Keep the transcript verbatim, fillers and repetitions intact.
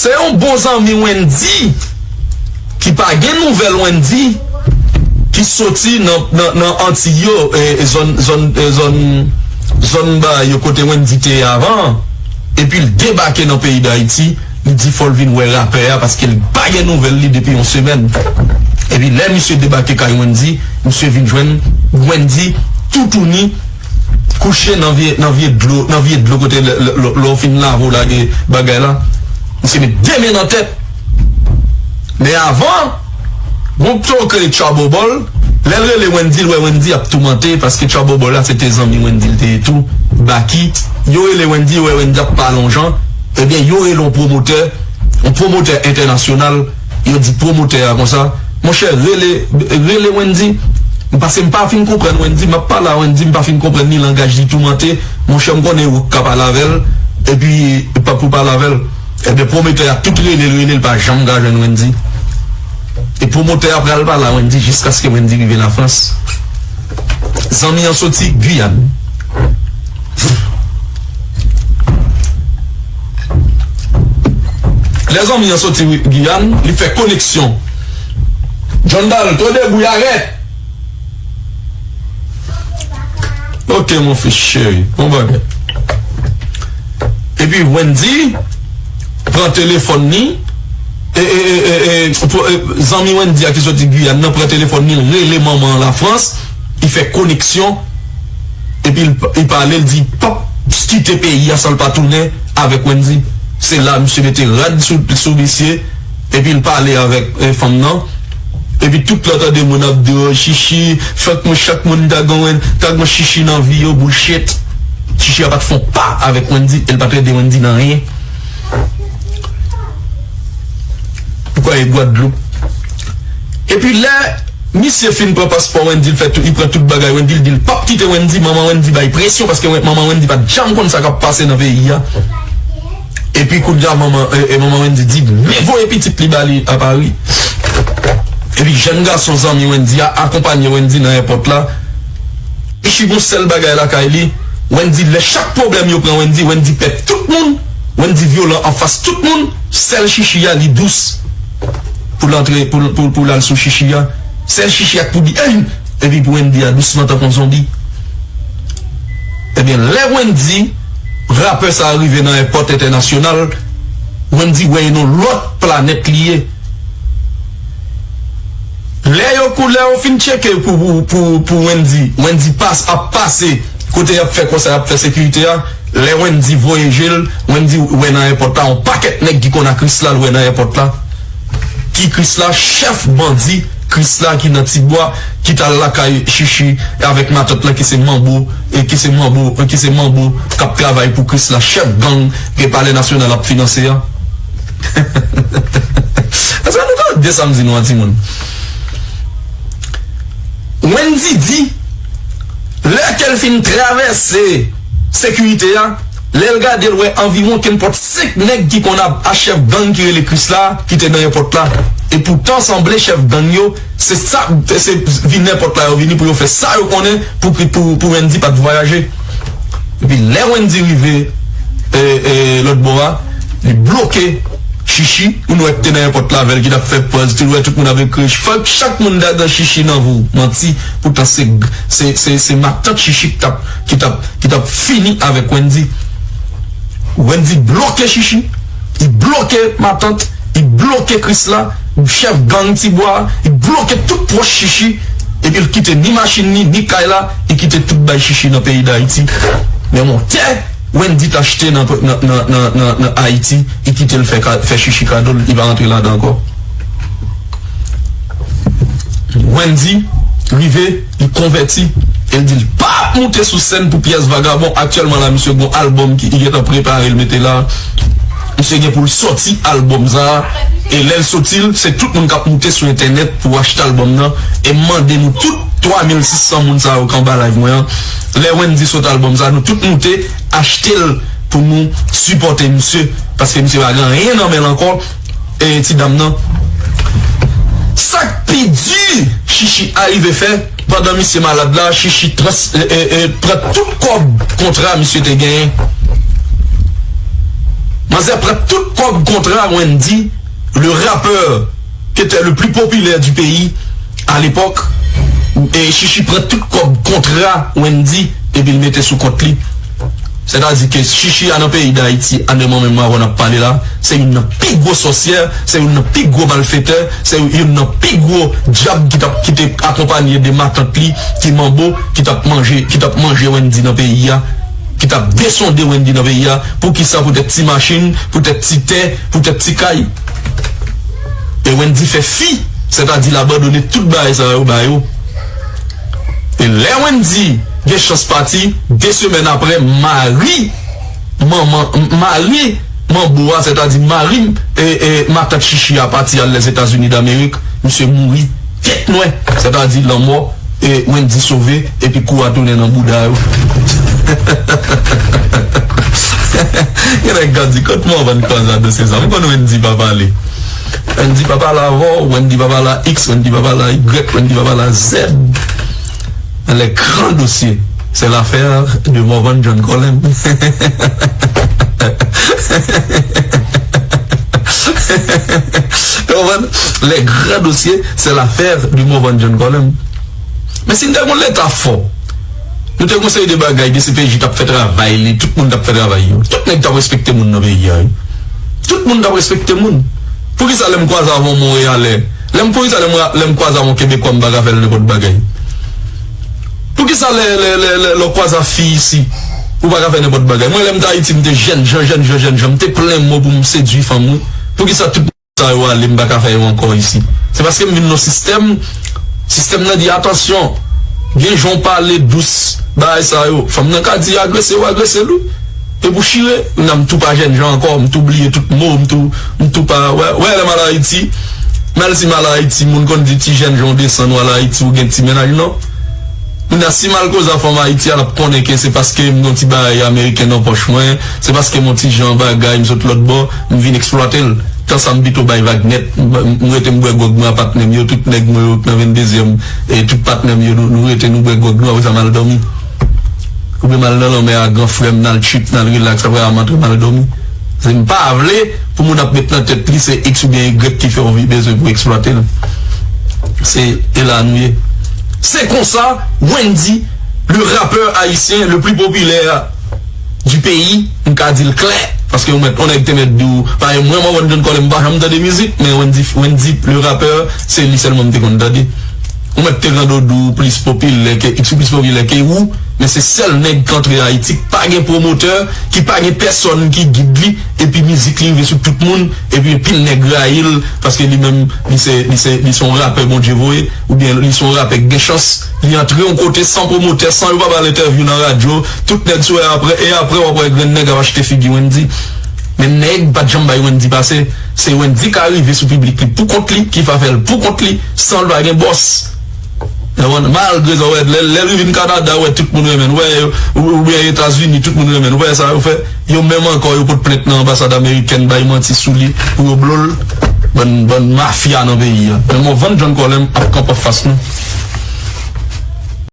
Se yon bon zanmi Wendy ki pa gen nouvèl Wendy ki soti nan, nan, nan Antiy yo, e, e zòn, zòn, e zòn, zòn ba yo kote Wendy te ye avan an. Epi l debake nan peyi Dayiti, li di fò l vin wè rapè a paske l pa gen nouvèl li depi yon semèn. Epi lè misye debake kay Wendy, misye vin jwenn Wendy toutouni kouche nan vye, nan vye dlo, nan vye dlo kote lè, lè, lè, lè w fin lave w lage bagay la. Misye met de men nan tèt. Men avan, gon pto k rele Trouble Ball, lè l rele Wendy, l wè Wendy ap toumante, paske Trouble Ball la se te zanmi Wendy l te ye tou, Baky. Yo rele Wendy, yo wè Wendy ap pale yon jan, ebyen, yo rele yon pwomotè, yon pwomotè entènasyonal, yo di pwomotè a konsa, monchè, rele, rele Wendy, paske m pa fin konprann Wendy, m ap pale a Wendy, m pa fin konprann ni langaj li toumante, monchè, m konnen ou ka pale avè l, epi pa pou pale avè l. Ebyen, pwomotè a tout rele l, rele l, pa janm ka jwenn Wendy. E pwomotè a pral pale a Wendy jiskaske Wendy rive Lafrans. Zanmi an soti Giyàn. Lè zanmi an soti Giyàn, li fè koneksyon. John Dal, to debout, arrête! Ok, mon fils chéri, bon bagay. Epi Wendy pran telefòn li, e, e, e, e, e, pou, e, zanmi Wendy a ki soti Giyàn nan pran telefòn li, l rele manman an Lafrans, li fè koneksyon, epi l, li pale, l di, p ap kite peyi a san l pa tounen avèk Wendy. Se la, misye mete rad sou, sou misye, epi l pale avèk, e, fanm nan. Epi tout lè w tande moun ap di, "Oh, Chichi, fòk mwen, chak moun ta gon, ta gon Chichi nan vi yo," bullshit. Chichi a pa t fè yon pa avèk Wendy, e l pa t ede Wendy nan anyen. Ou kwè e Gwadloup. Epi lè misye fin pran paspò Wendy, l fè tout, li pran tout bagay Wendy, l di l p ap kite Wendy, manman Wendy bay presyon, paske manman Wendy pa t janm konn sa k ap pase nan peyi a. Epi kounye a manman, e, e manman Wendy di, men voye pitit li ba li a Pari. Epi jèn gason zanmi Wendy a akonpanye Wendy nan èpòt la. Chichi gon sèl bagay lakay li, Wendy, lè chak pwoblèm yo pran Wendy, Wendy pè tout moun, Wendy vyolan anfas tout moun, sèl Chichi a li dous pou l antre, pou, pou, pou l al sou Chichi a. Sèl Chichi a k pou di, ey! Epi pou Wendy a dousman tankou yon zonbi. Ebyen, lè Wendy, rapè sa a rive nan èpòt entènasyonal, Wendy wè e nan lòt planèt li ye. Lè yo kou, lè yo fin tcheke pou, pou, pou, pou Wendy, Wendy pas, ap pase kote y ap fè konsa, y ap fè sekirite a. Lè Wendy voye je l, Wendy wè nan èpòt la yon pakèt nèg ki konn a Krisla, l wè nan èpòt la. Ki Krisla, chèf bandi Krisla ki nan Tibwa, ki t al lakay Chichi avèk matant lan ki se Manbo, e ki se Manbo, e ki se Manbo k ap travay pou Krisla, chèf gang ke Palè Nasyonal ap finanse a. Èske nou tande sa m di nou an, timoun? Wendy di, lè ke l fin travèse sekirite a, lè l gade, l wè anviwon kenpòt senk nèg ki konn a, a chèf gang ki rele Krisla, ki te nan èpòt la. E poutan, sanble chèf gang yo, se sa, se vin èpòt la yo vini pou yo fè sa yo konnen pou, pou, pou Wendy pa t vwayaje. Epi lè Wendy rive, e, e, lòt bò a, li bloke Chichi, ou wè k te nan èpòt la avè l, ki t ap fè pòz, tou l wè tout moun ap ekri, fòk chak moun t adan Chichi nan vou, manti, poutan se, se, se, se matant Chichi ki t ap, ki t ap, ki t ap fini avèk Wendy. Wendy bloke Chichi, li bloke matant, li bloke Krisla, chèf gang Tibwa, li bloke tout pwòch Chichi, epi l kite ni machin ni, ni kay la, li kite tout bay Chichi nan peyi Dayiti. Men yon tè Wendy t achte nan, nan, nan, nan, nan, nan Ayiti, li kite l fè ka, fè Chichi kado l, li pa rantre ladan ankò. Wendy rive, li konvèti, e l di l pa ap moute sou sèn pou pyès vagabon. Aktyèlman la, misye gon albòm ki, li gentan prepare l mete la. Misye gen pou l sòti albòm sa a. E lè l soti l, se tout moun k ap moute sou entènèt pou achte albòm nan. E m mande nou tout twa mil sis san moun sa yo k anba live mwen an. Lè Wendy sot albòm sa a, nou tout moute achte l pou nou sipòte misye. Paske misye pa gen anyen nan men l ankò. E ti dam nan. Sa k pi di, Chichi arive fè, pandan misye malad la, Chichi trans, e, e, e, pran tout kòb kontra misye te genyen. Manzè pran tout kòb kontra Wendy, le rappeur qui était le plus populaire du pays à l'époque. E Chichi pran tout kòb kontra Wendy epi l mete sou kont li. Sètadi ke Chichi a nan peyi Dayiti, a nan moman menm avè w n ap pale la, se youn nan pi gwo sòsyè, se youn nan pi gwo malfetè, se youn nan pi gwo dyab ki t ap, ki te akonpanye de matant li ki manbo, ki t ap manje, ki t ap manje Wendy nan peyi a, ki t ap desonde Wendy nan peyi a. Poukisa? Poutèt ti machin, poutèt ti tè, poutèt ti kay. E Wendy fè fi, sètadi l abandone tout bagay sa yo ba yo. E lè Wendy gen chans pati, de semèn apre, mari manman, mari manbo a, sètadi mari e, e matant Chichi a pati al Lèzetazini Damerik, misye mouri tèt nwè, sètadi lanmò, e Wendy sove, epi kou a tounen nan bouda yo. Gen nèg k ap di, kot Morvan kwaze a dosye sa? M konn Wendy pa pale. Wendy pa pale avè w, Wendy pa pale a X, Wendy pa pale a Y, Wendy pa pale a Z. Dans les grands dossiers, c'est l'affaire de Morvan John Colem. Ou konprann? Les grands dossiers, c'est l'affaire de Morvan John Colem. Men si n te gon leta fò, nou te gon seri de bagay, D C P J t ap fè travay li, tout moun t ap fè travay yo. Tout nèg t ap respekte moun nan peyi a, wi. Tout moun t ap respekte moun. Poukisa lè m kwaze avè yon Monreyalè, lè m, poukisa lè m, lè m kwaze avè yon Kebekwa, m pa ka fè l nenpòt bagay? Poukisa lè, lè, lè, lè, lè w kwaze a fi isi, ou pa ka fè nenpòt bagay? Mwen, lè m te Ayiti, m te jènjan, jènjan, jènjan, m te plen mo pou m sedui fanm, wi. Poukisa tout sa yo ale, m pa ka fè yo ankò isi? Se paske m vin nan sistèm, sistèm nan di, atansyon, gen jan w pale dous, bagay sa yo. Fanm nan ka di agrese w, agrese l, wi. E pou chire, kounye a m tou pa jènjan ankò, m tou bliye tout mo, m tou, m tou pa, wè, wè, lè m al Ayiti, m al, si m al Ayiti, moun konn di ti jènjan w desann, w al Ayiti, ou gen ti mennaj, non. Kounye a, si m al koze a fanm Ayiti a, l ap konnen ke se paske m gen yon ti bagay ameriken nan pòch mwen, se paske m yon ti jan bagay, m sot lòt bò, m vin eksplwate l. Tan sa, m pito bay vag nèt, m, m rete m bwè gwòg mwen a patnè m yo, tout nèg mwen yo k nan venndezyèm, e tout patnè m yo, nou, nou rete, nou bwè gwòg nou, apre sa, m al dòmi. Oubyen m al nan lanmè a gran frè m, n al trip, n al rilaks, apre a, m antre, m al dòmi. Se m pa vle pou moun ap met nan tèt li se X oubyen Y ki fè w vi-, bezwen pou eksplwate l. Se, e la nou ye. Se konsa, Wendy, le rappeur haïtien le plus populaire du pays, m ka di l klè, paske yon mèt, yon nèg te mèt di w, pa mwen, Morvan John Colem, m pa janm tande mizik, men Wendy, Wendy, le rappeur, se li sèlman m te konn tande. Ou mèt te rande w di w plis popilè ke X, ou plis popilè ke ou, men se sèl nèg k antre Ayiti, k pa gen pwomotè, ki pa gen pèsòn ki gid li, epi mizik li rive sou tout moun, epi anpil nèg rayi l, paske li menm, li se, li se, li se yon rapè Bondye voye, oubyen li se yon rapè k gen chans, li antre yon kote san pwomotè, san yo pa ba l entèvyou nan radyo, tout nèg sou e apre, e apre w ap wè grenn nèg ap achte figi Wendy. Men nèg pa t janm bay Wendy pase. Se Wendy k arive sou piblik li pou kont li, ki fa fè l pou kont li, san l pa gen bòs. Ou konprann? Malgre sa, w wè, lè, lè l vin Kanada, w wè, tout moun renmen l. W wè, ou, oubyen Etazini, tout moun renmen l. W wè sa yo fè? Yo menm ankò, yo pot plent nan anbasad amerikèn, bay manti sou li, pou yo blo l. Bann, bann mafya nan peyi a. Men Morvan John Colem ap kanpe anfas nou.